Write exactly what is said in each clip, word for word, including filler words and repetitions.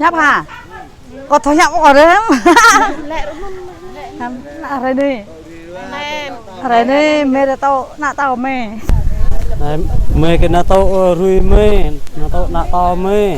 Hiăp hă? Kâo thâo hiăp kâo rem. Anai, hrơi anai. Hrơi anai, mơi rơtô, ană tâo mơi. Anai, mơi kơ ană tâo, ơ, rui mơi, ană tâo, ană tâo mơi.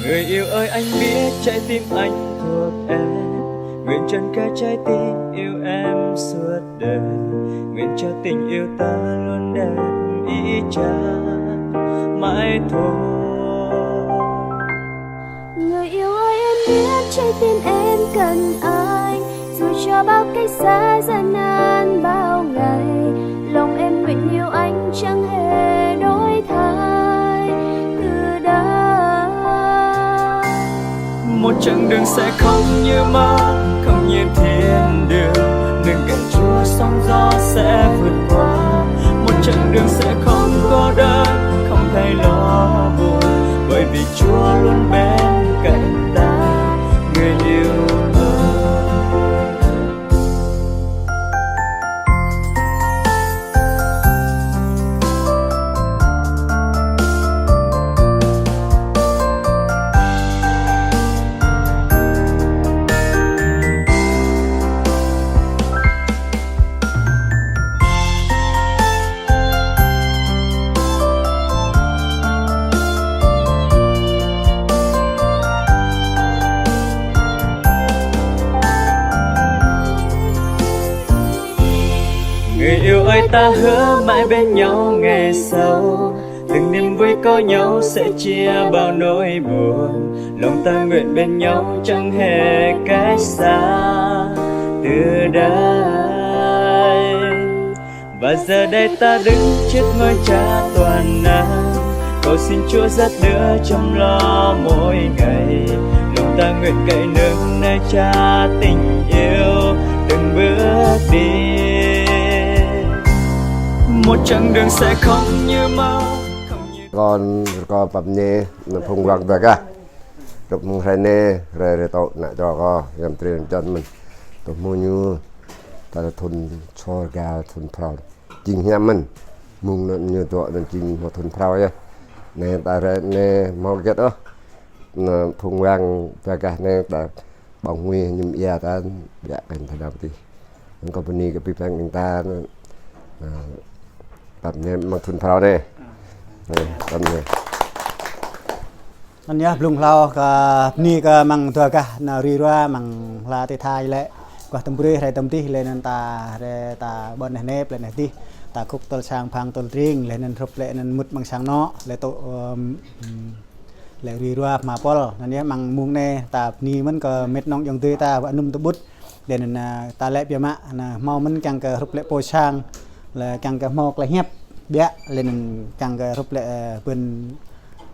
Người yêu ơi, anh biết trái tim anh thuộc em. Nguyện trọn cả trái tim yêu em suốt đời. Nguyện cho tình yêu ta luôn đẹp y chang mãi thôi. Người yêu ơi, em biết trái tim em cần anh. Dù cho bao cách xa gian nan bao ngày, lòng em nguyện yêu anh chẳng hề đổi thay từ đây. Một chặng đường sẽ không như mơ, không như thiên đường, nương cậy Chúa sóng gió sẽ vượt qua. Một chặng đường sẽ không cô đơn, không thấy lo buồn, bởi vì Chúa luôn bên cạnh ta, người yêu ơi. Người yêu ơi, ta hứa mãi bên nhau ngày sau, từng niềm vui có nhau sẽ chia bao nỗi buồn. Lòng ta nguyện bên nhau chẳng hề cách xa từ đây. Và giờ đây ta đứng trước ngôi Cha toàn năng. Cầu xin Chúa dắt đưa chăm lo mỗi ngày. Lòng ta nguyện cậy nương nơi Cha tình yêu từng bước đi. Một chặng đường sẽ không như mơ, không như Kâo, kâo pap ñe, ană phung wang dua gah. Tŭ mơ̆ng hrơi anai, hrơi rơtô ană čô kâo, yăm tri yăm čan mơ̆n. Tŭ mơ̆ng ñu, ta thun čô rơga thun phrâo. Jing hiam mơ̆n. Mơ̆ng anŭn ñu dŏ anŭn jing hmâo thun phrâo yơh. Anai ta hrơi anai hmâo hơget ôh. Ană phung wang dua gah anai ta ƀơ̆ng huĭ ñum ia ta biă kơ tơnap tih. Anŭn kâo bơni kơ abih bang ƀing ta, ană, pap ñe mơ̆ng thun phrâo anai. Anai, pap ñe. Anŭn yơh blung hlâo kơ bơni kơ mơ̆ng dua gah ană rui rua mơ̆ng hla ti Thái lĕ. Guah tơm brơi hrơi tơm dih lĕ anŭn ta hrơi ta ƀôn neh nep lĕ neh dih. Ta khŭk tơl sang phang tơl tring lĕ anŭn hrup lĕ anŭn mŭt mơ̆ng sang anŏ lĕ tŭ, ưm, lĕ rui rua hma pôl. Anŭn yơh mơ̆ng mông anai ta bơni mơ̆n kơ mĕt nŏng ayŏng adơi ta wă anŭm tơƀut. Lĕ anŭn, a, ta lĕ biă mă, anŭn hmâo mơ̆n kiăng kơ hrup lĕ pô sang, lĕ kiăng kơ hmâo tơlơi hiăp biă, lĕ anŭn kiăng kơ hrup lĕ, ơ, bơ̆n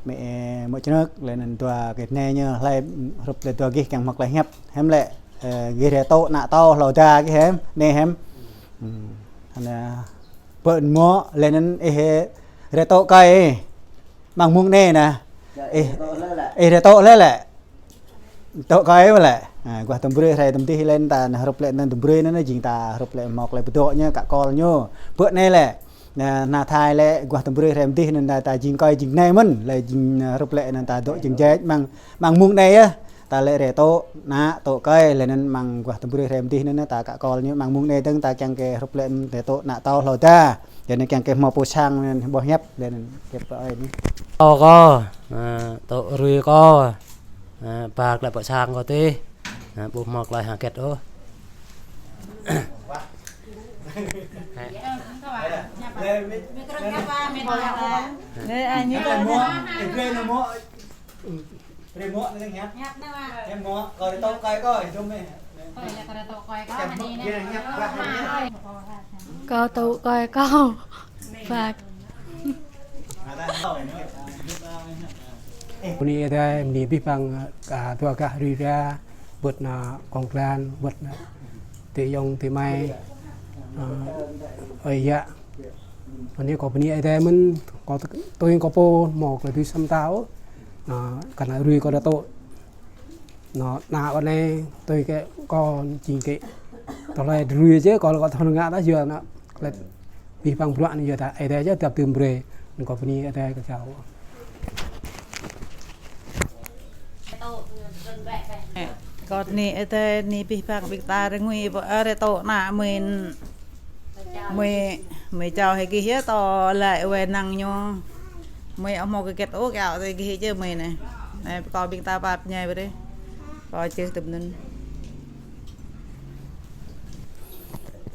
mĕ, ơ, mơ̆ čơnơ̆k, lĕ anŭn dua gih anai ñu hlơi hrup lĕ dua gih kiăng hmâo tơlơi hiăp. Hiư̆m lĕ, ơ, gih rơtô ană tâo hlâo đa gih hiư̆m, anai hiư̆m. Hm, anŭn, bơ̆n mơ̆, lĕ anŭn ih rơtô kơi. Mơ̆ng mông anai anŭn. Ih, ih rơtô lĕ lĕ. Tŏ kơi mơ̆ lĕ. A, guah tơm brơi hrơi tơm dih lĕ anŭn ta anŭn hrup lĕ anŭn tơm brơi anŭn jing ta hrup lĕ hmâo tơlơi pơdŏ ñu, kă kol ñu. Bơ anai lĕ. Anŭn, ană Thái lĕ guah tơm brơi hrơi tơm dih anŭn ta, ta jing kơi jing anai mơ̆n. Lĕ jing, a, hrup lĕ anŭn ta dŏ jing jĕ mơ̆ng, mơ̆ng mông anai yơh. ta lĕ rai tŏ ană tŏ kơi, lĕ anŭn mơ̆ng guah tơbrơi rai mơdih anŭn ta ka kol ñu mơ̆ng mông anai dơ̆ng ta kiăng kơ hrup lĕ rai tŏ ană tâo hlâo đa. Yua anŭn kiăng kơ hmâo pô sang anŭn ƀôh hiăp lĕ anŭn hiăp pơ ơi anai. Tâo kâo, ơ, tŏ rui kâo, ơ, ba klĕ pơ sang kâo tih, ơ, ƀu hmâo klơi hơget ôh. Ê, ai ñu. Ê, mŏ, ê, brơi nă mŏ. Ê, brơi mŏ anai hiăp. Hiăp mŏ, kâo rai tŏ kơi kâo, jom ê. Kâo rai tŏ kơi kâo, anai nê. Kâo tŏ kơi kâo. Ba. Bơni Ơi Adai, bơni abih bang, ơ, dua gah rui ra, wơ̆t ană kông klan, wơ̆t ană adơi ayŏng adơi amai, ơ, ơi yă. Anai kâo bơni Ơi Adai mơ̆n, kâo tui kâo pô hmâo klơi tui săm tao, ơ, kơ ană rui kâo rai tŏ. Anŭn, ană kâo anai, tui kơ kâo jing kơ tơlơi rui či, kâo lĕ kâo thâo ngă ta yua anŭn, klĕ abih bang bruă anai yua ta, Ơi Adai či dăp tơm brơi, anŭn kâo bơni Ơi Adai kơ čao. Kâo bơni Ơi Adai, bơni abih bang ƀing ta rơngui pơ rai tŏ ană mơi. Mơi, mơi čao hĭ gih yơh, tŏ lĕ wai năng ñu. Mơi ƀu hmâo hơget ôh, kiaŏ tui gih yơh mơi anai. Anai, kâo ƀing ta pap ñai brơi. Kâo čih tơm anŭn.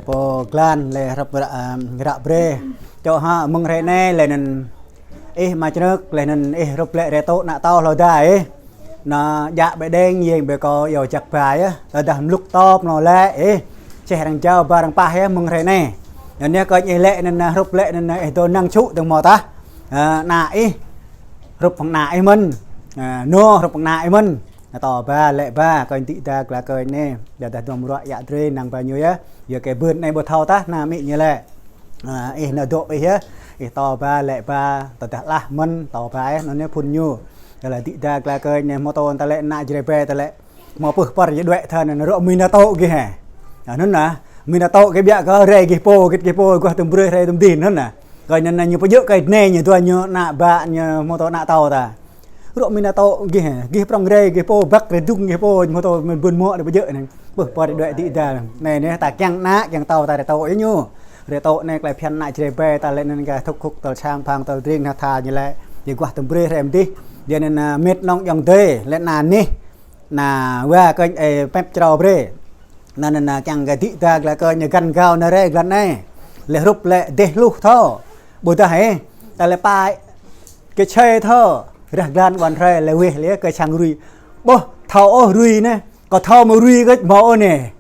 Pô glan lĕ hrup ră, ơ, ră brơi. Čŏ hă mơ̆ng hrơi anai lĕ anŭn ih mă črơk lĕ anŭn ih hrup lĕ rai tŏ ană tâo hlâo đa ih. Anŭn djă ƀơi đeng yeng ƀơi kâo iâu jak ba yơh. Tơdah mlŭk tŏp anŭn lĕ ih. Čeh arăng jao ba arăng pah yơh mơ̆ng hrơi anai. Anŭn yơh kơ ih lĕ anŭn hrup lĕ anŭn ih dŏ năng čŭ dơ̆ng hmâo tah. Ơ, ană ih hrup hăng ană ih mơ̆n. Ơ, anŭn hrup hăng ană ih mơ̆n. Tŏ ba lĕ ba, kơ dĭ đa glăi kơ anai. Yua dah dŏm ruă yă drơi năng ba ñu yơh. Yua kơ bưn anai ƀu thâo tah, ană amĭ ñu lĕ. Ơ, ih anŭn dŏ ih yơh. Ih tŏ ba lĕ ba, tơdah lah mơ̆n, tŏ ba ih, anŭn anai phun ñu. Yua lĕ dĭ đa glăi kơ anai hmâo tŏ ta lĕ ană Jrai ƀai ta lĕ. Hmâo pơh pơr ñu đuaĭ thơ anŭn rŏ mĭn anŭn tŏ gih hă. Anŭn anŭn, mĭn anŭn tŏ gih biă kơ rai gih pô, git gih pô, guah tơm brơi rai tơm dih anŭn anŭn. Kơ anŭn anŭn ñu pơjơ̆ kơ anai ñu dua ñu ană ba ñu hmâo tŏ ană tâo ta. Rŏ mĭn anŭn tŏ gih, gih prŏng rai gih pô băk rai dŭng gih pô hmâo tŏ mĭn bưn mŏ rai pơjơ̆ anŭn. Pơh pơr rai đuaĭ dĭ đa. Anai anai ta kiăng ană kiăng tâo ta rai tŏ yơh ñu. Rai tŏ anai klơi phiăn ană Jrai ƀai ta lĕ anŭn gah thŭk khŭk tơl sang phang tơl dring hă tha ñu lĕ. Yua guah tơm brơi rai mơdih. Yua anŭn, ơ, mĕt nŏng ayŏng adơi lĕ anŭn anih. Anŭn wa kơ ih pĕp črâo brơi. Anŭn anŭn anŭn kiăng kơ dĭ đa glăi kơ ñu găn gao anŭn rai glan anai. Lĕ hrup lĕ dêh hluh thâo. Ƀôdah ih. Ta lĕ pai kơ čai thâo. Rah glan ƀôn hrơi lĕ weh lĕ kơ sang rui. Ƀôh thâo ôh rui anai. Kâo thâo mă rui kơ hmâo ôh anai.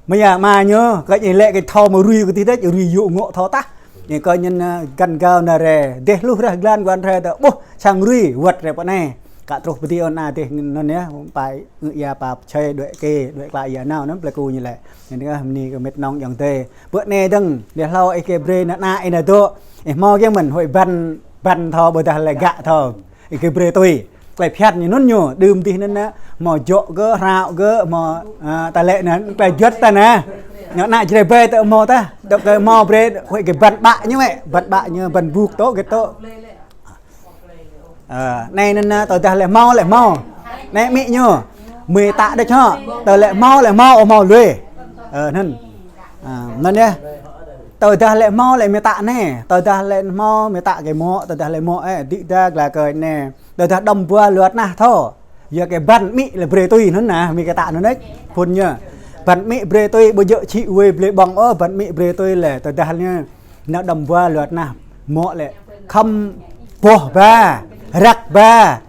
Mơ̆ yua mă ñu, kơ ih lĕ kơ thâo mă rui kơ tih đĕč, rui yŭ ngŏ thâo tah. Anai kơ anŭn, ơ, găn gao anŭn rai. Dêh hluh rah glan ƀôn hrơi ta. Ƀôh sang rui wơ̆t rai pơ anai. Ka truh pơ dih ôh anŭn dêh anŭn yơh, pai ngă ia pap čai đuaĭ kơ, đuaĭ klă ia nao anŭn plơi ku ñu lĕ. Anŭn yơh bơni kơ mĕt nŏng ayŏng adơi. Bơ anai dơ̆ng, dêh hlâo ih kơ brơi anŭn ană ih anŭn dŏ. Ih hmâo kiăng mơ̆n, hơi băn, băn thâo ƀôdah lĕ gă thâo. Ih kơ brơi tui. Klơi phiăn ñu anŭn ñu, đưm dih anŭn anŭn, hmâo jŏk gơ̆, hrao gơ̆, hmâo, ơ, ta lĕ anŭn, klơi juăt ta anŭn. Ñu ană Jrai ƀai ta hmâo ta, dŏ kơ hmâo brơi, hơi kơ băn ƀă ñu ĕ, băn ƀă ñu, băn buk tŏ, git tŏ. Ơ, anai anŭn anŭn, tơdah lĕ hmâo, lĕ hmâo. Anai amĭ ñu. Mơi tă đĕč hŏ. Tơdah lĕ hmâo, lĕ hmâo, ơ hmâo lui. Ơ, anŭn. Ơ, anŭn yơh. Tơdah lĕ hmâo, lĕ mơi tă anai. Tơdah lĕ hmâo, mơi tă kơ mŏ, tơdah lĕ mŏ, ơ, dĭ đa glăi kơ anai. Tơdah đŏm ƀua luăt nah thâo. Yua kơ băn amĭ lĕ brơi tui anŭn anŭn, mơi kơ tă anŭn đĕč. Phun ñu. Băn amĭ brơi tui, ƀu djơ̆ čih wơi blơi ƀơ̆ng ôh, băn amĭ brơi tui lĕ. Tơdah ñu anŭn đŏm ƀua luăt nah, mŏ lĕ khŏm boh ba, răk ba,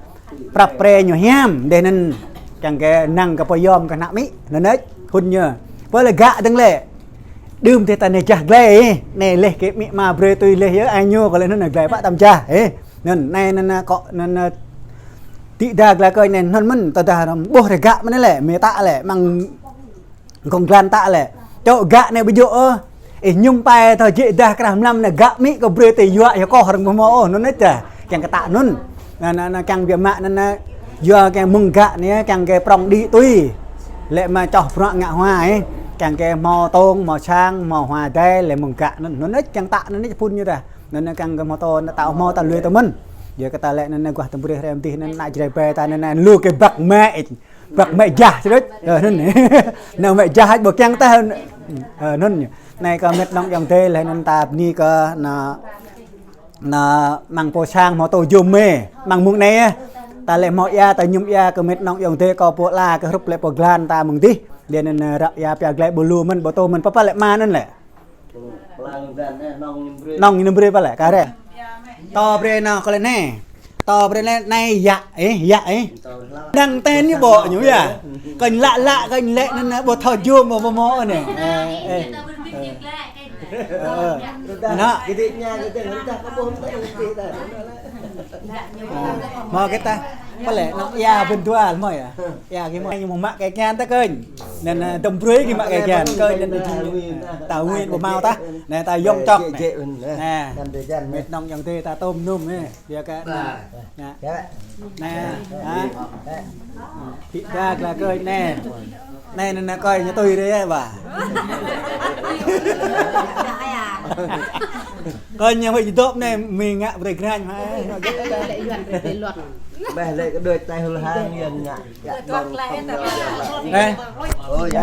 prăp pre ñu hiam, dêh anŭn kiăng kơ năng kơ pơyom kơ ană amĭ, anŭn đĕč, phun ñu. Pơ lĕ gă dơ̆ng lĕ, đưm dêh ta anai jah glăi, anai leh kơ amĭ ama brơi tui leh yơh, ai ñu kơ lĕ anŭn glăi pă tăm jah, ơ. Anŭn, anai anŭn, anŭn, kâo, anŭn, anŭn, dĭ đa glăi kơ anai anŭn mơ̆n, tơdah boh rai gă mơ̆n lĕ, mơi tă lĕ, mơ̆ng gong glan tă lĕ. Čŏ gă anai ƀu djơ̆ ôh. Ih mơñum pai thâo jĕ dah krah mlam anai gă amĭ kơ brơi tui yua yua kơ arăng ƀu hmâo ôh, anŭn đĕč dah. Kiăng kơ tă anŭn. Anŭn, anŭn, anŭn, kiăng biă mă anŭn, anŭn. Yua kơ mơ̆ng gă anai, kiăng kơ prŏng đĭ tui. Lĕ mă čoh bruă ngă hua, ơ. Kiăng kơ hmâo tông, hmâo sang, hmâo hua dai, lĕ mơ̆ng gă anŭn. Anŭn đĕč kiăng tă anŭn đĕč phun ñu dah. Anŭn, anŭn, kiăng kơ hmâo tông, anŭn tă hmâo ta lui tơ mơ̆n. Yua kơ ta lĕ anŭn, anŭn, guah tơm brơi rai mơdih anŭn, ană Jrai ƀai ta anŭn, anŭn, lu kơ băk mă. Băk mĕ jah čơđuč. Ơ, anŭn. Nao mĕ jah ƀu kiăng tah. Ơ, anŭn. Anai kơ mĕt nŏng ayŏng adơi lĕ anŭn ta bơni kơ anŭn, anŭn mơ̆ng pô sang hmâo tŭ jum mĕ. Mơ̆ng mông anai, ơ. Ta lĕ hmâo ia, ta mơñum ia kơ mĕt nŏng ayŏng adơi kơ pô pơala, kơ hrup lĕ pô glan ta mơ̆ng adih. Đĭ anŭn, ơ, ră ia pia glai ƀu lu mơ̆n, ƀu tŭ mơ̆n, pơpă lĕ mă anŭn lĕ. Nŏng ñu brơi pă lĕ, kare. Tŏ brơi nao kơ lĕ anai. Tŏ brơi anai, anai yă, ơ, yă, ơ. Đang ten ñu ƀô̆ ñu yă. Kơñ lă lă, kơñ lĕ anŭn, ƀu thâo jum, ƀu, ƀu hmâo anai. Ơ, ơ. Ơ, ơ. Anŭn. Ơ, hmâo kơ ta. Pă lĕ, nŏng ia bơntual hmâo yă. Ia gih hmâo, ñu hmâo mă kơ kian ta kơñ. Anŭn, ơ, dŏm brơi gih mă kơ kian. Kơñ anŭn ta win ƀu hmâo tah. Anai ta yŏng čŏk anai. Anai. Mĕt nŏng ayŏng adơi ta tŏm num anai. Biă kơ anai. Anai. Hă? Pĭ đa glăi kơñ anai. Anai, anai, anai, kơñ ñu tui dih yă, ƀă. Kơñ ñu huĭ dŏp anai, mĭn ngă brơi grañ hă. Ƀĕ lĕ kơ đuaĭ tai hul hang yăn ngă. Yă, ƀơ̆ng tŏng yă. Ơ. Ơ, yă.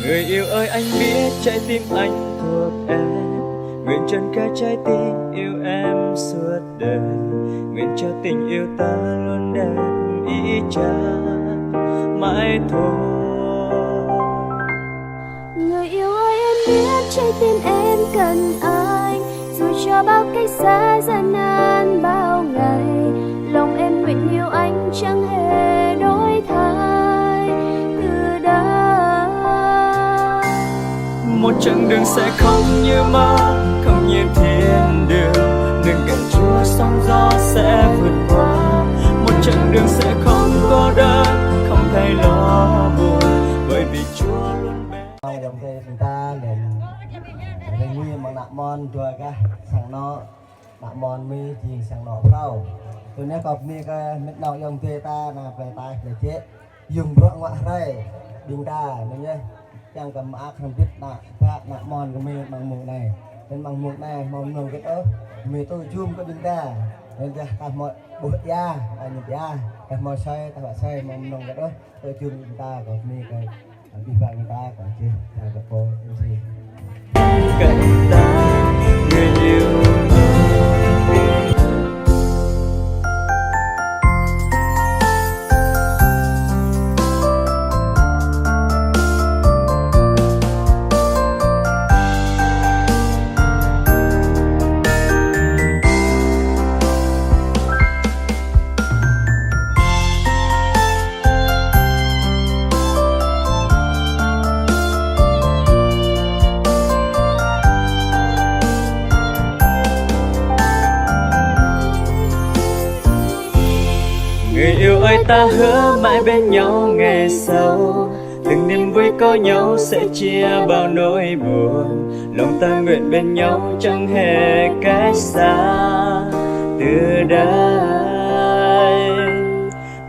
Người yêu ơi, anh biết trái tim anh thuộc em. Nguyện trọn cả trái tim yêu em suốt đời. Nguyện cho tình yêu ta luôn đẹp y chang mãi thôi. Người yêu ơi, em biết trái tim em cần anh. Dù cho bao cách xa gian nan bao ngày, lòng em nguyện yêu anh chẳng hề đổi thay từ đây. Một chặng đường sẽ không như mơ, không như thiên đường. Nương cậy Chúa, sóng gió sẽ vượt qua. Một chặng đường sẽ không cô đơn, không thấy lo buồn, bởi vì Chúa luôn bên. Ơi, ayŏng adơi ƀing ta, lĕ, lĕ ngui mơ̆ng ană amôn dua gah sang anŏ, ană amôn Mi jing sang anŏ phrâo. Tui anai kâo bơni kơ mĭt nŏng ayŏng adơi ta, ană plei taih plei jĕ, yŭng bruă ngă hrơi ƀing ta, anŭn yơh. Kiăng kơ mơak hrŏm hơbĭt ană bă ană amôn kơ Mi amăng mông anai. Anŭn amăng mông anai hmâo mơnơ̆ng hơget ôh, Mi tŭ jum kơ ƀing ta. Anŭn yơh, ta hmâo ƀuh ia, ta ñŭp ia, ta hmâo asơi, ta huă asơi, hmâo mơnơ̆ng hơget ôh. Tơ jum ƀing ta kơ Mi kơ, abih bang ƀing ta kơ čih, ta kơ pô, MC. Kơ ta, người yêu ơi. Ta hứa mãi bên nhau ngày sau, từng niềm vui có nhau sẽ chia bao nỗi buồn. Lòng ta nguyện bên nhau chẳng hề cách xa từ đây.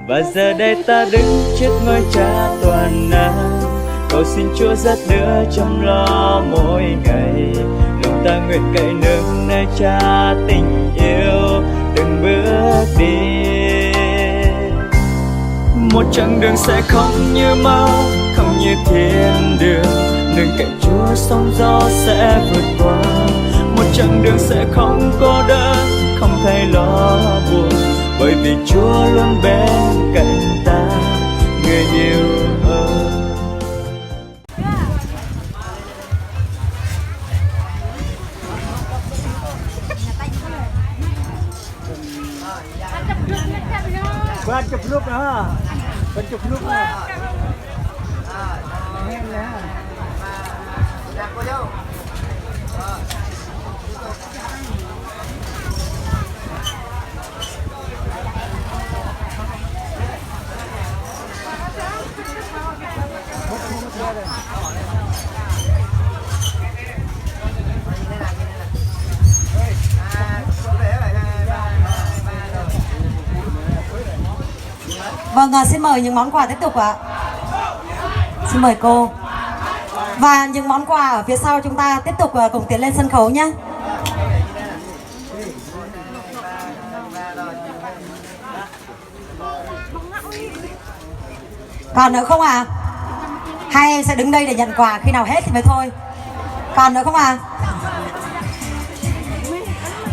Và giờ đây ta đứng trước ngôi Cha toàn năng. Cầu xin Chúa dắt đưa chăm lo mỗi ngày. Lòng ta nguyện cậy nương nơi Cha tình yêu từng bước đi. Một chặng đường sẽ không như mơ, không như thiên đường. Nương cậy Chúa sóng gió sẽ vượt qua. Một chặng đường sẽ không cô đơn, không thấy lo buồn, bởi vì Chúa luôn bên cạnh ta, người yêu ơi. Quạt chụp lục hả? Quạt chụp lục hả? Vâng, à, xin mời những món quà tiếp tục ạ. Xin mời cô. Và những món quà ở phía sau chúng ta tiếp tục, à, cùng tiến lên sân khấu nhé. Còn nữa không ạ? Hai em sẽ đứng đây để nhận quà, khi nào hết thì mới thôi. Còn nữa không ạ?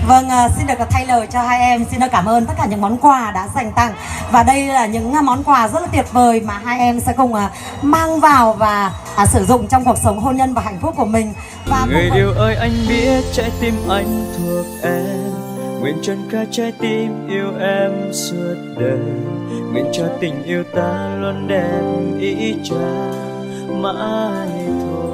Vâng, à, xin được thay lời cho hai em. Xin được cảm ơn tất cả những món quà đã dành tặng. Và đây là những món quà rất là tuyệt vời mà hai em sẽ cùng, à, mang vào và, à, sử dụng trong cuộc sống hôn nhân và hạnh phúc của mình. Và người yêu ơi, anh biết trái tim anh thuộc em. Nguyện trọn cả trái tim yêu em suốt đời. Nguyện cho tình yêu ta luôn đẹp ý Cha mãi thôi.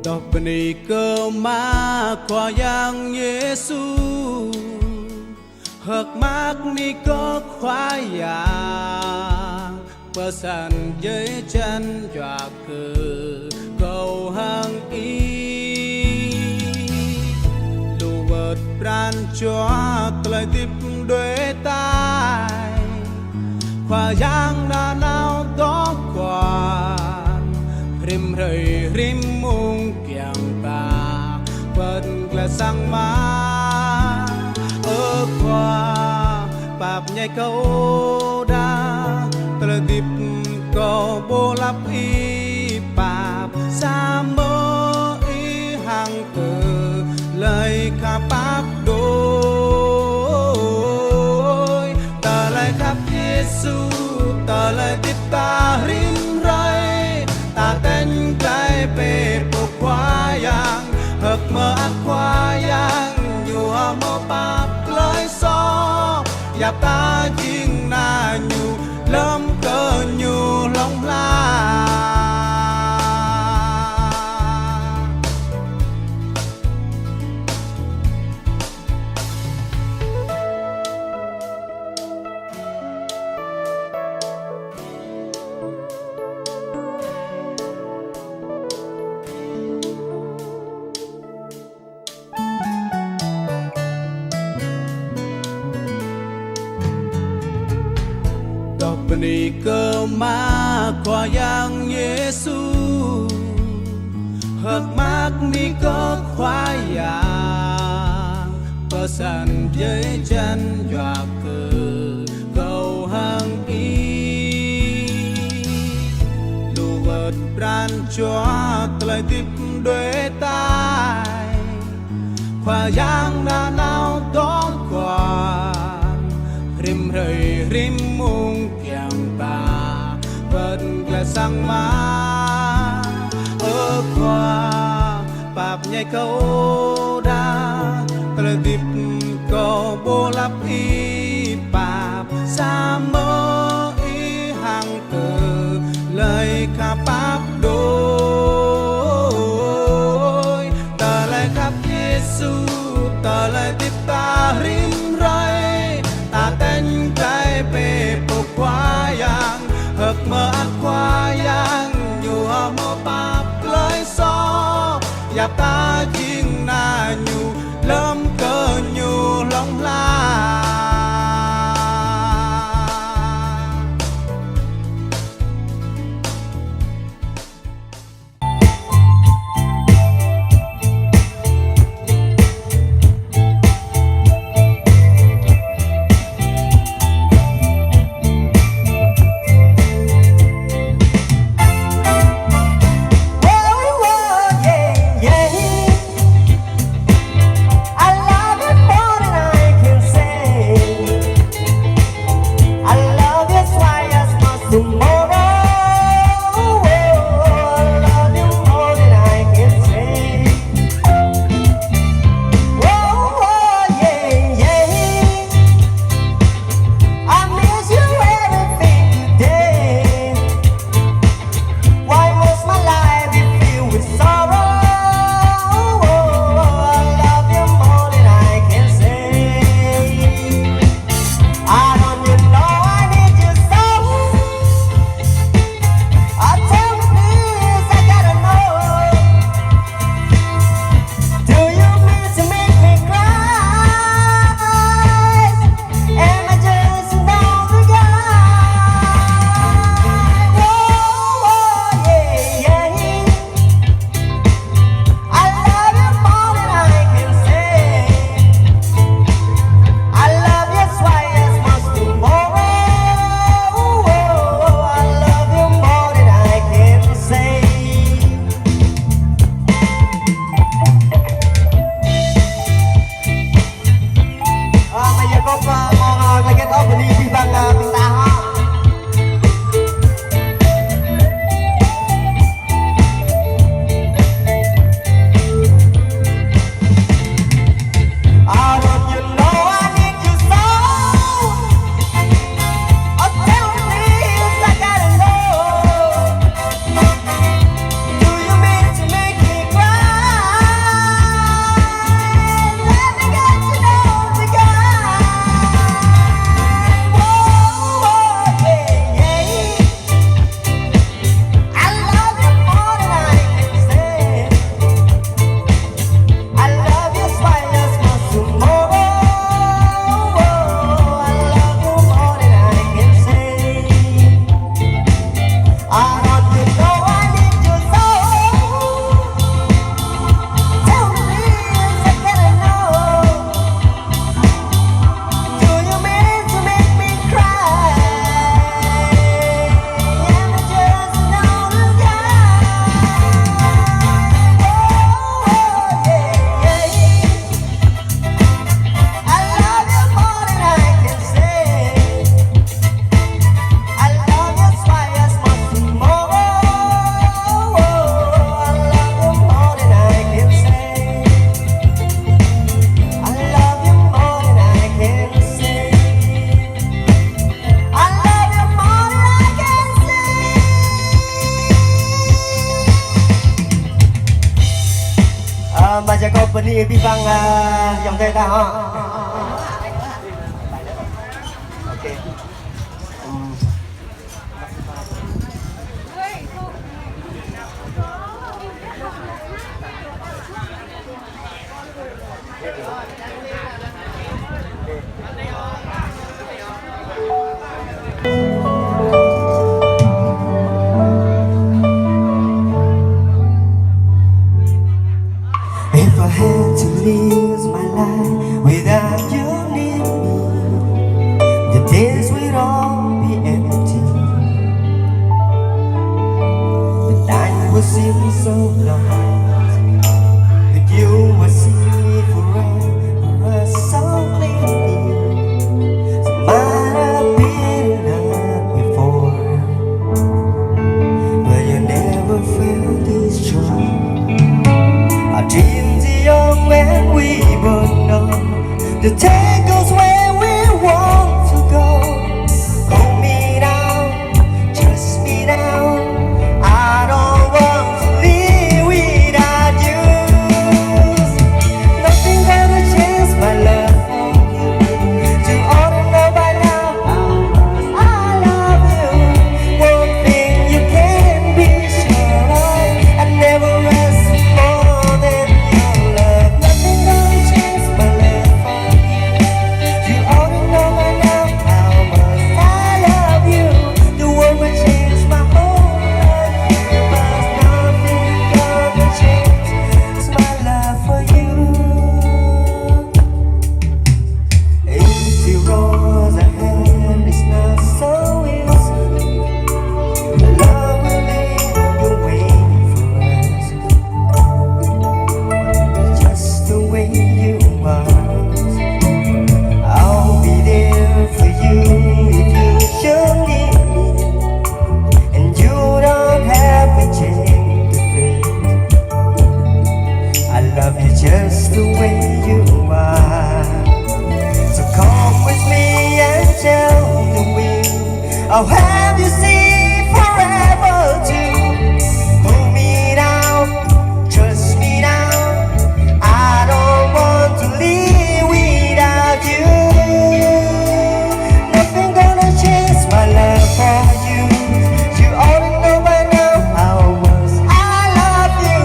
Dŏ bơni kơ Ama Khua Yang Yêsu. Hơ̆k mơak bơni kơ Khua Yang, pơsăn djai jăn yua kơ kâo hăng ih. Lu wơ̆t pran jua tơlơi hơdip đuaĭ tai, Khua Yang nanao dŏ guan, rĭm hrơi rĭm mông kiăng ta wơ̆t glaĭ sang Ama. Ơ Khua, pap ñai kâo đa, tơlơi hơdip kâo ƀu lăp ih pap, samơ̆ ih hăng kơ tơlơi khăp pap đôč. Tơlơi khăp Yêsu, tơlơi hơdip ta rĭm hrơi, ta tĕng glaĭ bĕ pơ Khua Yang, hơ̆k mơak Khua Yang, Ñu hơmâo pap tơlơi soh, yap ta jing ană Ñu, lơ̆m kơ Ñu hlŏng lar. Dŏ bơni kơ Ama Khua Yang Yêsu. Hơ̆k mơak bơni kơ Khua Yang, pơsăn djai jăn yua kơ kâo hăng ih. Lu wơ̆t pran jua tơlơi hơdip đuaĭ tai, Khua Yang nanao dŏ guan, rĭm hrơi rĭm mông kiăng ta wơ̆t glaĭ sang Ama. Ơ Kâo đa, tơlơi hơdip kâo ƀu lăp ih pap, samơ̆ ih hăng tơlơi khăp pap đôč. Tơlơi khăp Yêsu, tơlơi hơdip ta rĭm hrơi, ta tơña glaĭ pơ Khua Yang, hơ̆k mơak Khua Yang, Ñu hơmâo pap tơlơi soh, yap ta jing ană Ñu, lơ̆m kơ Ñu hlŏng lar. Ơ, mă Yakôb, ơ, mơ̆ng, ơ, tơlơi hơget ôh bơni abih bang, ơ, ƀing ta hă? Ơ, mă Yakôb bơni abih bang, ơ, ayŏng adơi ta hă? If I had to lose my life without you near me, the days will all be empty. The night will seem so long, but you will see forever so clearly. Might have been love before, but you never felt this strong. I dream Even though the day goes where we want to go. Hold me now, trust me now. I don't want to live without you. Nothing gonna change my love for you. You ought to know by now how much I love you. One thing you can be sure of, I never ask for more than your love. Nothing gonna change my love for you. You ought to know by now how much I love you. The world might change my whole life, but nothing gonna change my love for you. If you rose ahead, it's not so easy. Love will lead the way for us. Just the way you are. I'll be there for you if you should need me. And you don't have to change a thing. I love you just the way you are. So come with me and tell the wind, I'll have you see forever too. Hold me now, trust me now. I don't want to live without you. Nothing gonna change my love for you. You ought to know by now how much I love you.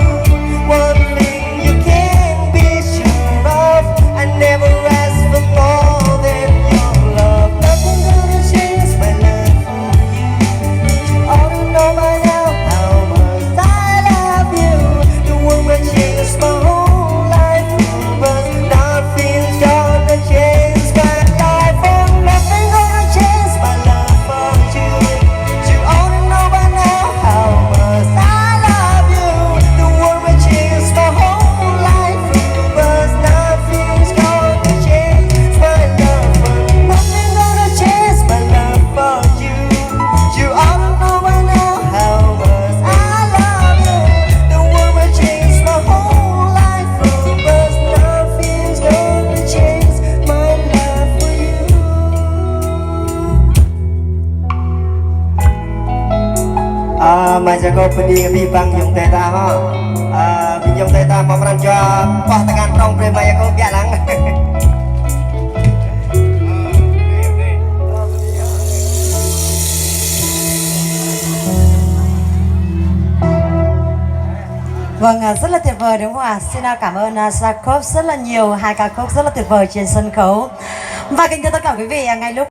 One thing you can be sure of, I never ask for more than your love. Nothing gonna change my love for you. You ought to know by now how much I love you. The world might change my whole life, but nothing's gonna change my life. Oh, nothing gonna change my love for you. You ought to know by now how much I love you. The world might change my whole life, but nothing's gonna change my love for you. Nothing gonna change my love for you. You ought to know by now how much I love you. The world might change my whole life, but nothing's gonna change my love for you. Ơ, mai sa kơ pơđing abih bang ayŏng adơi ta hŏ. Ơ, ƀing ayŏng adơi ta pơpran jua pơh tơngan prong brơi mai sa kơ biă lăng. Vâng, à, rất là tuyệt vời đúng không ạ? Xin, à, cảm ơn, à, Jacob rất là nhiều, hai ca khúc rất là tuyệt vời trên sân khấu. Và kính thưa tất cả quý vị, à, ngay lúc